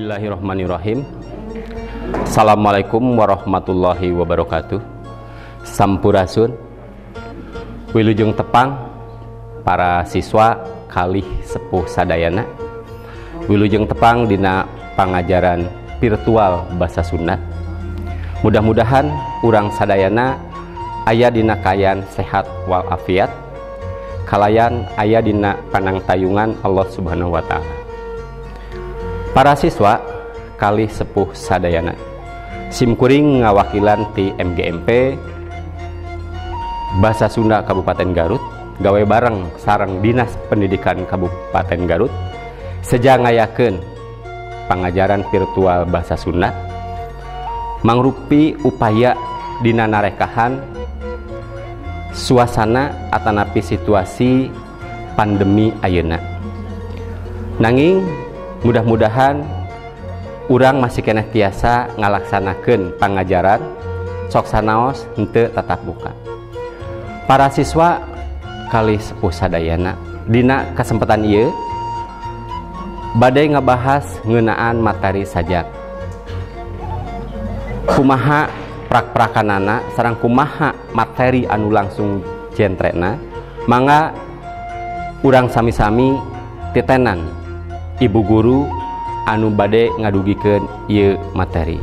Bismillahirrahmanirrahim. Assalamualaikum warahmatullahi wabarakatuh. Sampurasun. Wilujeng tepang para siswa kalih sepuh sadayana. Wilujeng tepang dina pangajaran virtual bahasa Sunda. Mudah-mudahan urang sadayana aya dina kaayaan sehat walafiat, kalayan aya dina panangtayungan Allah Subhanahu wa taala. Para siswa kalih sepuh sadayana, simkuring ngawakilan ti MGMP Bahasa Sunda Kabupaten Garut gawe bareng sareng Dinas Pendidikan Kabupaten Garut seja ngayakeun pangajaran virtual bahasa Sunda mangrupi upaya dina narekahan suasana atanapi situasi pandemi ayeuna. Nanging mudah-mudahan urang masih keneh tiasa ngalaksanakeun pangajaran sok sanaos henteu tatap muka. Para siswa kalih sepuh sadayana, dina kesempatan ieu bade ngabahas ngeunaan materi sajak. Kumaha prak-prakanana sareng kumaha materi anu langsung jentrena, mangga urang sami-sami titenan ibu guru anu bade ngadugikeun ieu materi.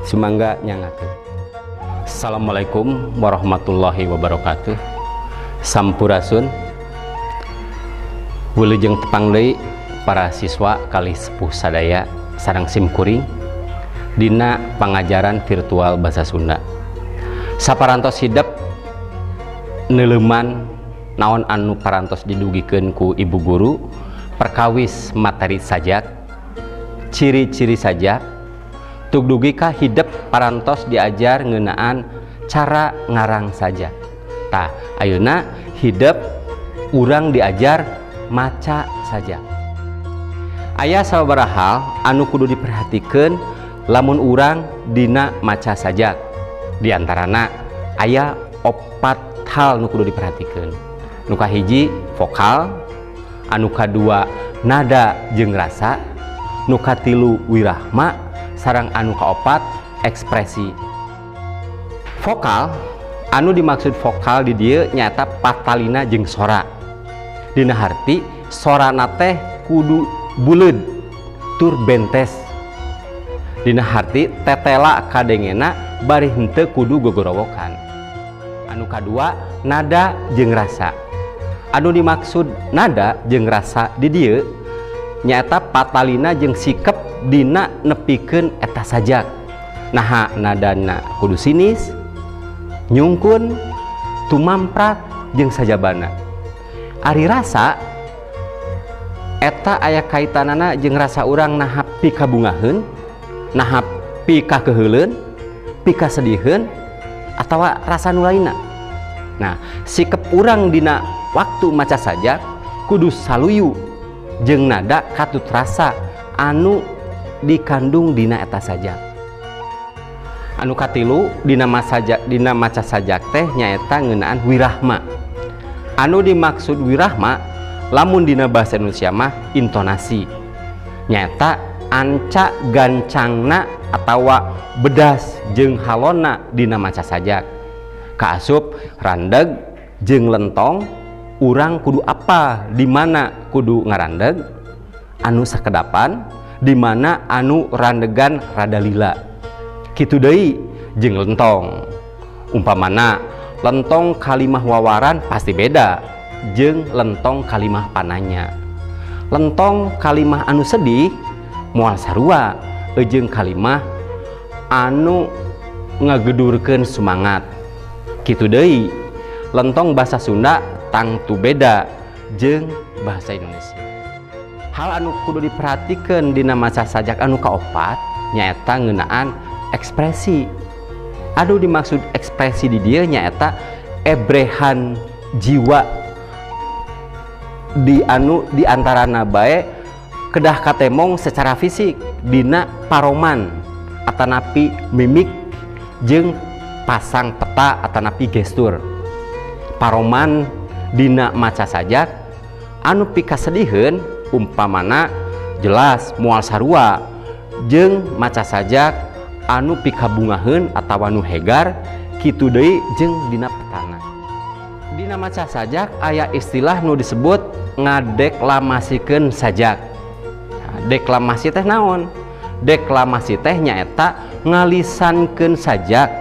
Sumangga nyangakeun. Assalamualaikum warahmatullahi wabarakatuh. Sampurasun. Wilujeng tepang deui para siswa kalih sepuh sadaya sareng simkuring dina pangajaran virtual bahasa Sunda. Saparantos hidep neuleuman naon anu parantos didugikeun ku ibu guru perkawis materi sajak, ciri-ciri sajak, tuk dugi ka hidep parantos diajar ngeunaan cara ngarang sajak. Tah, ayeuna hidep urang diajar maca sajak. Aya sababaraha hal anu kudu diperhatikeun lamun urang dina maca sajak. Di antarana aya opat hal nu kudu diperhatikeun. Nu kahiji vokal, anu kadua nada jeung rasa, nu katilu wirahma, sareng anu kaopat ekspresi. Vokal anu dimaksud vokal di dieu nyaeta patalina jeung sora. Dina harti sorana teh kudu buleud tur bentes. Dina harti tetela kadengena bari henteu kudu gogorowokan. Anu kadua nada jeung rasa. Anu dimaksud nada jeung rasa di dieu nyaeta patalina jeung sikep dina nepikeun eta sajak. Naha nadana kudu sinis, nyungkun, tumamprak jeung sajabana. Ari rasa eta aya kaitanana jeung rasa urang naha pikabungaheun, naha pikakeuheuleun, pikasediheun atawa rasa nu lainna. Nah, sikep urang dina waktu maca sajak kudu saluyu jeung nada katut rasa anu dikandung dina eta sajak. Anu katilu dina maca sajak teh nyaeta ngeunaan wirahma. Anu dimaksud wirahma lamun dina bahasa Indonesia mah intonasi, nyaeta anca gancangna atawa bedas jeung halona dina maca sajak. Kaasup randeg jeung lentong, urang kudu apa di mana kudu ngarandeg anu sakedapan, di mana anu randegan rada lila. Kitu deui jeung lentong. Umpamana lentong kalimah wawaran pasti beda jeung lentong kalimah pananya. Lentong kalimah anu sedih moal sarua jeung kalimah anu ngagedurkeun semangat. Kitu deui lentong bahasa Sunda tangtu beda jeung bahasa Indonesia. Hal anu kudu diperhatikeun dina maca sajak anu kaopat nyaeta ngeunaan ekspresi. Anu dimaksud ekspresi di dieu nyaeta ebrehan jiwa di anu di antarana bae kedah katemong secara fisik dina paroman atanapi mimik jeung pasang peta atanapi gestur. Paroman dina maca sajak anu pikasediheun umpamana jelas moal sarua jeung maca sajak anu pikabungaheun atawa nu hegar kitu deui jeung dina petana. Dina maca sajak aya istilah nu disebut ngadeklamasikeun sajak. Nah, deklamasi teh naon? Deklamasi teh nyaeta ngalisankeun sajak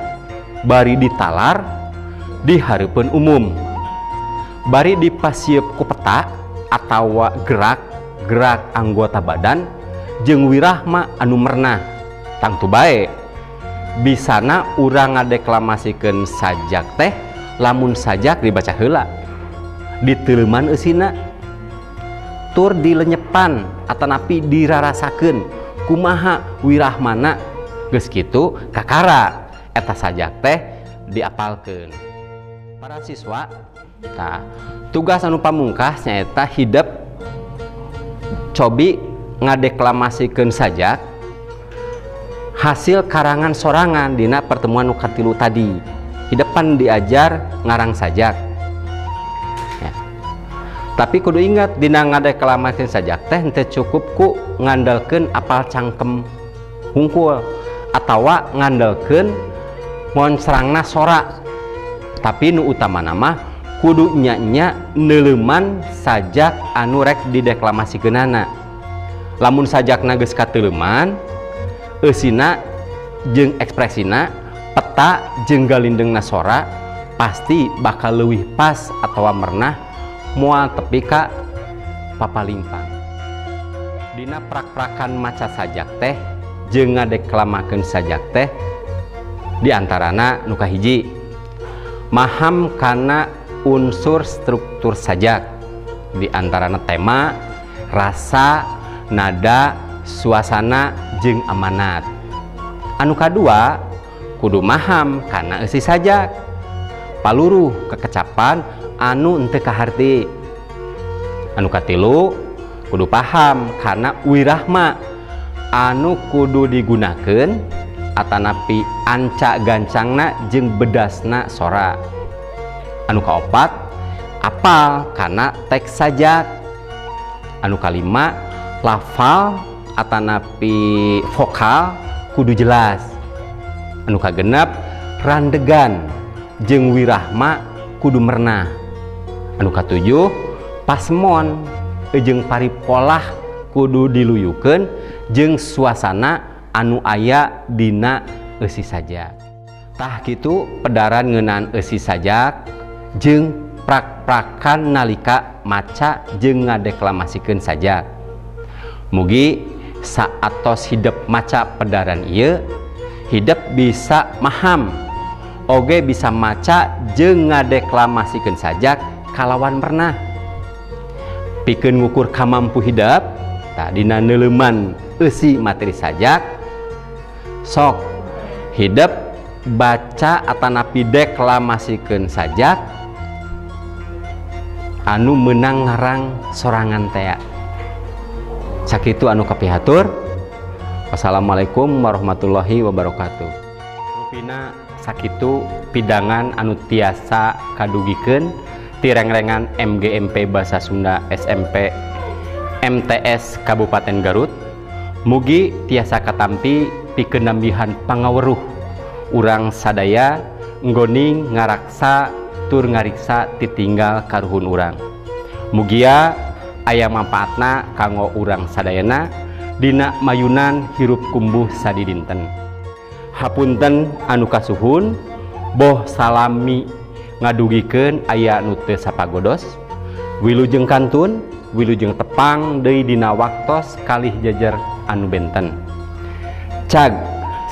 bari ditalar di hareupeun umum, bari dipasieup ku peta atawa gerak-gerak anggota badan jeung wirahma anu mernah. Tangtu bae bisana urang ngadeklamasikeun sajak teh lamun sajak dibaca heula, diteleuman eusina, tur dilenyepan atanapi dirarasakeun kumaha wirahmana. Geus kitu kakara eta sajak teh diapalkeun. Para siswa, tah tugas anu pamungkas nyaeta hidep cobi ngadeklamasikeun sajak hasil karangan sorangan dina pertemuan nu katilu tadi. Hidepan diajar ngarang sajak ya. Tapi kudu ingat dina ngadeklamasikeun sajak teh henteu cukup ku ngandalkeun apal cangkem hungkul atawa ngandalkeun ngonsrangna sora, tapi nu utamana mah kudu nya-nya neuleuman sajak anu rek dideklamasikeunana. Lamun sajakna geus kateuleman, eusina jeung ekspresina, peta jeung galindengna sora pasti bakal leuwih pas atawa mernah moal tepi ka papalimpang. Dina prak-prakan maca sajak teh jeung ngadeklamakeun sajak teh diantarana nu kahiji maham kana unsur struktur sajak, diantarana tema, rasa, nada, suasana jeung amanat. Anu kadua kudu maham kana eusi sajak, paluruh kekecapan anu henteu kaharti. Anu katilu kudu paham kana wirahma anu kudu digunakeun atanapi anca gancangna jeung bedasna sora. Anu kaopat apal kana teks sajak. Anu kalima lafal atanapi vokal kudu jelas. Anu kagenep randegan jeung wirahma kudu mernah. Anu katujuh pasemon jeung paripolah kudu diluyukeun jeung suasana anu aya dina eusi sajak. Tah kitu pedaran ngeunaan eusi sajak jeung prak-prakan nalika maca jeung ngadeklamasikeun sajak. Mugi saatos hidep maca pedaran ieu, hidep bisa maham oge bisa maca jeung ngadeklamasikeun sajak kalawan mernah. Pikeun ngukur kamampu hidep tah dina neuleuman eusi materi sajak, sok hidep baca atanapi deklamasikeun sajak anu meunang ngarang sorangan tea. Sakitu anu kapihatur. Wassalamualaikum warahmatullahi wabarakatuh. Rupina sakitu pidangan anu tiasa kadugikeun ti rengrengan MGMP Bahasa Sunda SMP MTS Kabupaten Garut. Mugi tiasa katampi pikeun nambihan pangaweruh urang sadaya nggoning ngaraksa tur ngariksa titinggal karuhun urang. Mugia aya manfaatna kanggo urang sadayana dina mayunan hirup kumbuh sadidinten. Hapunten anu kasuhun boh salami ngadugikeun aya nu teu sapagodos. Wilujeng kantun, wilujeng tepang deui dina waktos kalih jajar anu benten. Cag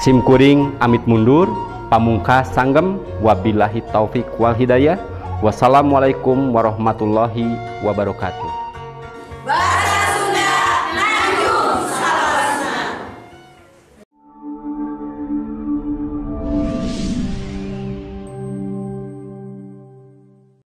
simkuring amit mundur, pamungkas sanggem, wabillahi taufik wal hidayah. Wassalamualaikum warahmatullahi wabarakatuh.